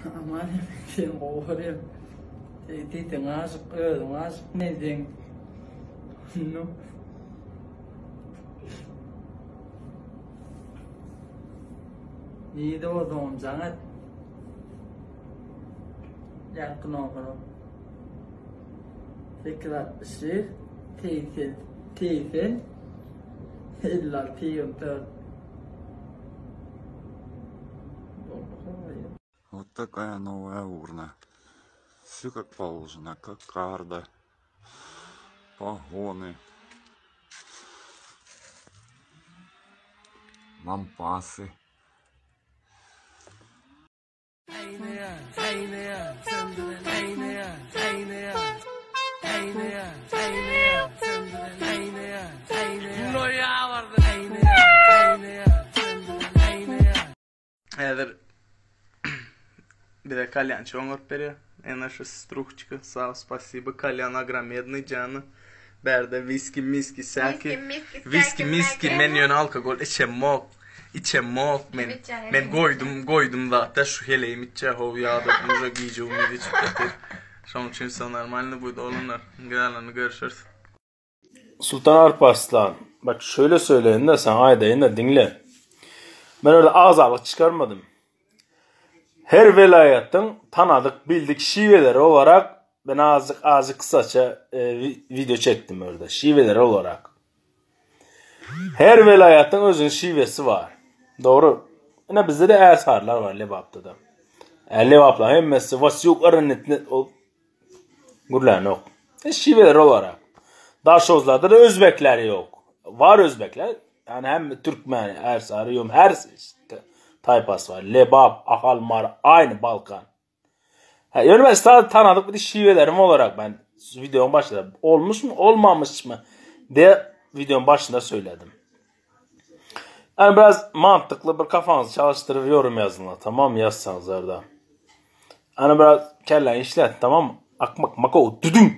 Aman seni gowy görýän. Diýseň aşyk, özüň aşyk men seň. Nu. Nirede bolsaňam jaň et. Ýaňky nomera. 861 80 80 56 24. Вот такая новая урна. Все как положено, кокарда, погоны, лампасы. Häzir bize kalýançy oňaryp berýär. Ene şu struhçika. Sag spasibo kalýan agramednyý jana. Bärde wiski miski säki. Wiski miski men ýöne alkogol içemok. Içemok men. Men goýdum goýdum zatda şu heleýim içýär how ýadadym uje gije gündiz içip ýatyr. Şoň üçin wse normalny bude oglanlar. Galanyny görüşeris. Sultan Alparslan, bak şöyle söyleyin de sana aýdaýyn da diňle. Men orada agzalyk çykarmadym. Her welaýatyň tanadyk bildik şiweleri olarak ben azjyk azjyk kısaça e, video çekdim orada. Şiweleri olarak. Her welaýatyň özüniň şiwesi bar. Dogry. Ine bizde de ärsarlar var Lebapda da. E, Lebaplar hemmesi Wasyuk yrynitni ol Gürlänok. E, şiweler olarak. Daşozlarda da özbekler yok. Var özbekler. Yani hem Türkmen, Ersarı, Yom, her işte, tayfası var. Lebap, Ahal, Mar, aynı Balkan. Ha, yani ben sadece tanıdık bir şivelerim olarak ben videonun başında olmuş mu olmamış mı diye videonun başında söyledim. Yani biraz mantıklı bir kafanızı çalıştırıp yorum yazın tamam mı yazsanız orada. Yani biraz kellen işlet tamam mı? Akmak mako düdün.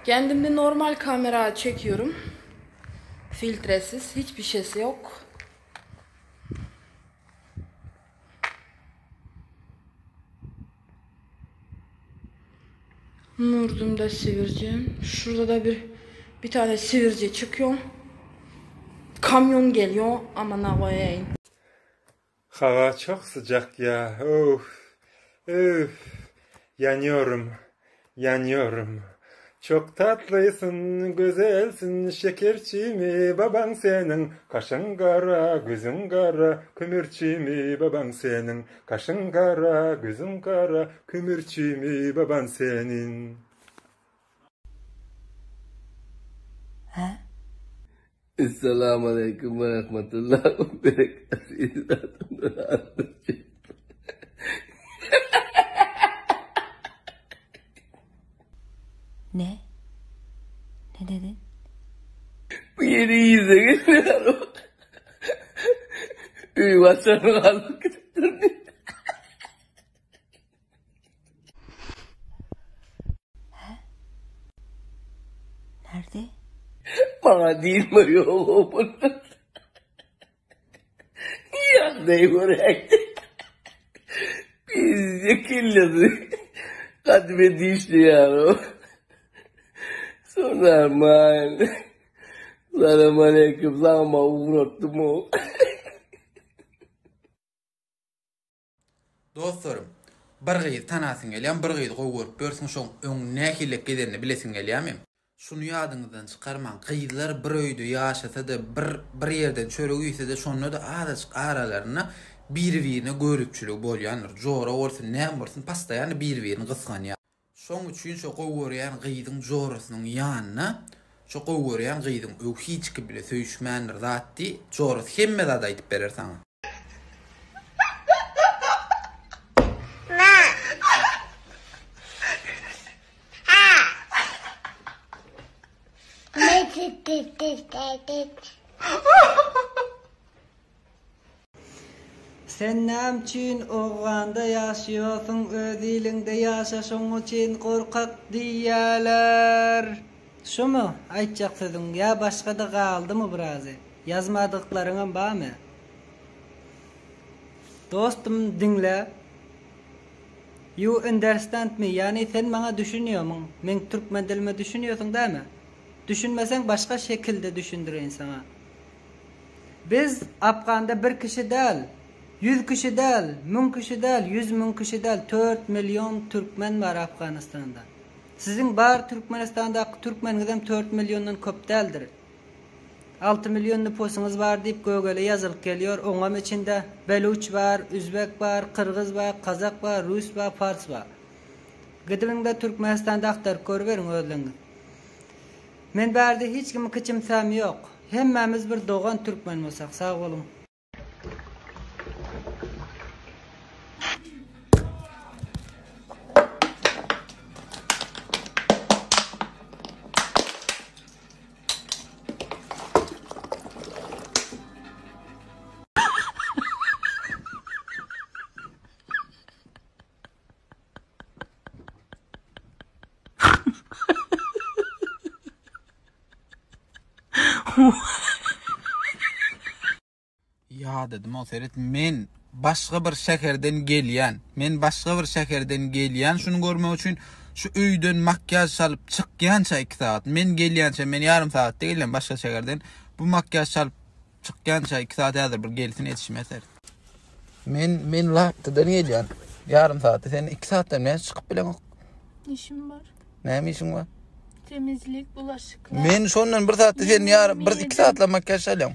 Kendimde normal kamera çekiyorum. Filtresiz, hiçbir şeysi yok. Murdumda sivirce. Şurada da bir bir tane sivirce çıkıyor. Kamyon geliyor aman koyayım. Hava çok sıcak ya. Of. Öf. Yanıyorum. Yanıyorum. Çok tatlısın, güzelsin, şekerçi mi baban senin? Kaşın kara, gözün kara, kömürçü mi baban senin? Kaşın kara, gözün kara, kömürçü mi baban senin? He? Esselamu Aleyküm ve Rahmetullah ve Berekatuhu. Ne? Ne dedin? Bu yeni izleyin. Uyumasını alıp He? Nerede? Bana değil mi yol bunu? Ya ne bırak. Biz de kirledi. Kadime düştü ya. Sonra man. Selam aleyküm. Sana uğrattım o. Dostlarym, bir gyzy tanasyň gelýämi, bir gyzy gowy görüp ýörsüň, şoň öň nähilek gezenini bilesiň gelýämi? Şuny ýadyňyzdan çykarmaň, gyzlar bir öýde ýaşasa-da, bir bir ýerden çörek iýse-de, şonda-da azajyk aralarynda biri-birine göripçiligi bolýandyr. Jora bolsun, näme bolsun, postoýanno biri-birini gysganýar. Şoň üçin şo gowy görýän gyzyň jorasynyň ýanyna şo gowy görýän gyzyň öw hiç kim bile söýüşmändir zat diý, jorasy hemme zady aýdyp berer saňa. Sen näme üçin Owganda ýaşýorsyň öz iliňde ýaşa şoň üçin gorkak diýýäler. Şumy aýtjak sözüň ýa başgada galdymy birazy ýazmadyklaryňam barmy? Dostum diňle. You understand me ýagny sen maňa düşünýomyň? Meň türkmen dilime düşünýosyň dämi? Düşünmeseň başga şekilde düşündireýin saňa. Biz Afganda bir kişi däl, ýüz kişi däl, müň kişi däl, 100 müň kişi däl, 4 million türkmen bar Afganistanda. Siziň bar Türkmenistandaky türkmeniňizem 4 milliondan köp däldir. 6 million nüfusyňyz bar diýip gögele ýazylyp gelýär. Oňam içinde beluç bar, üzbek bar, kyrgyz bar, kazak bar, rus bar, pars bar. Gidibiňde Türkmenistanda agtaryp görüberiň özleňiz. Men bärde hiç kimi kiçimsäm ýok. Hemmämiz bir dogan türkmen bolsak. Sag boluň. Ýadadym o seret men başga bir şäherden gelýän. Men başga bir şäherden gelýän şuny görmek üçin şu öýden makiýaž çalyp çykýança 2 sagat. Men gelýänçä men ýarym sagatda gelýän başga şäherden. Bu makiýaž çalyp çykýança 2 sagat häzir bir gelsin ýetişmez seret. Men men Lapdydan gelýän. Ýarym sagatda sen 2 sagatdan näme çykyp bileňok? Işim bar. Näme işiň bar? Temizlik, bulaşyklar. Men şondan bir saatda sen ýarym bir 2 saatla makiýaž çalýaň.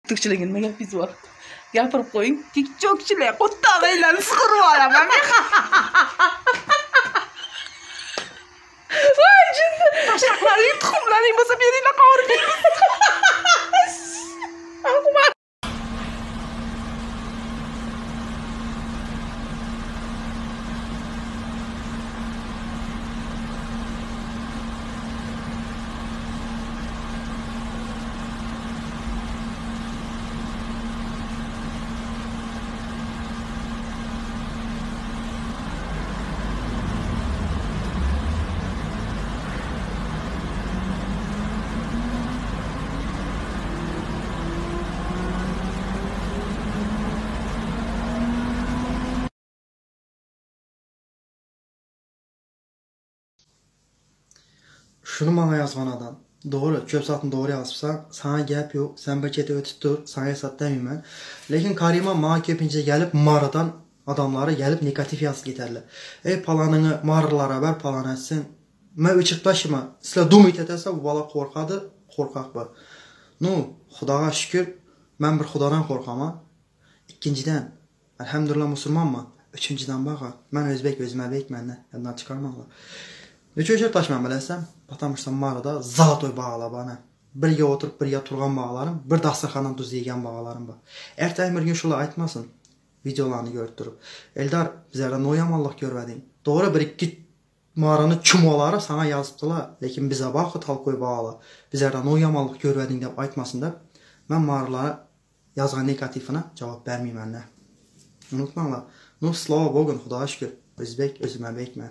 Tikçiligin gap bor. Gapyryp goýuň. Tikçokçiler gutdagaylan sygyr bar ama. Vay jinni. Taşaklaryň tuxumlaryň bolsa beriyle qovurib yeymiz. Şuny maňa ýazgan adam. Dogry, köp zatyny dogry ýazypsaň, saňa gep ýok, sen bir çete ötüp dur, saňa hesap demeymen. Lekin Karima maňa köpünçe gelip Marydan adamlary gelip negativ ýazyp giterler. Ey palanyňy Marylara ber, palan etsin. Men öçürip taşyma. Sizler думать etese bu bala korkady, korkak bu. Nu, Hudaga şükür, men bir Hudadan korkama. Ikinjiden, elhamdülillah musulmanman. Üçünjiden baga, men özbek özüme bekmende, ýadyňdan çykarmaňlar. Neçe öçürip taşman bilesem, потому что Maryda zolotoy bagalar bar. Birge oturyp birge turgan bagalarym, bir dasturxandan duz yegan bagalarym bar. Ertəyin bir gün şular aytmasın, videolarını görüp durup. Eldar, bizlərdən o yamanlıq görmədin. Doğru bir iki Maranı çumoları sana yazıpdılar, lekin bizə bax talkoy bagalar. Bizlərdən o yamanlıq görmədin deyib aytmasın da. Mən Marılara yazğan negativına cavab verməyim əndə. Unutmanglar. Nu, слава Богу, Xudağa şükür. Özbek özümə bek mən.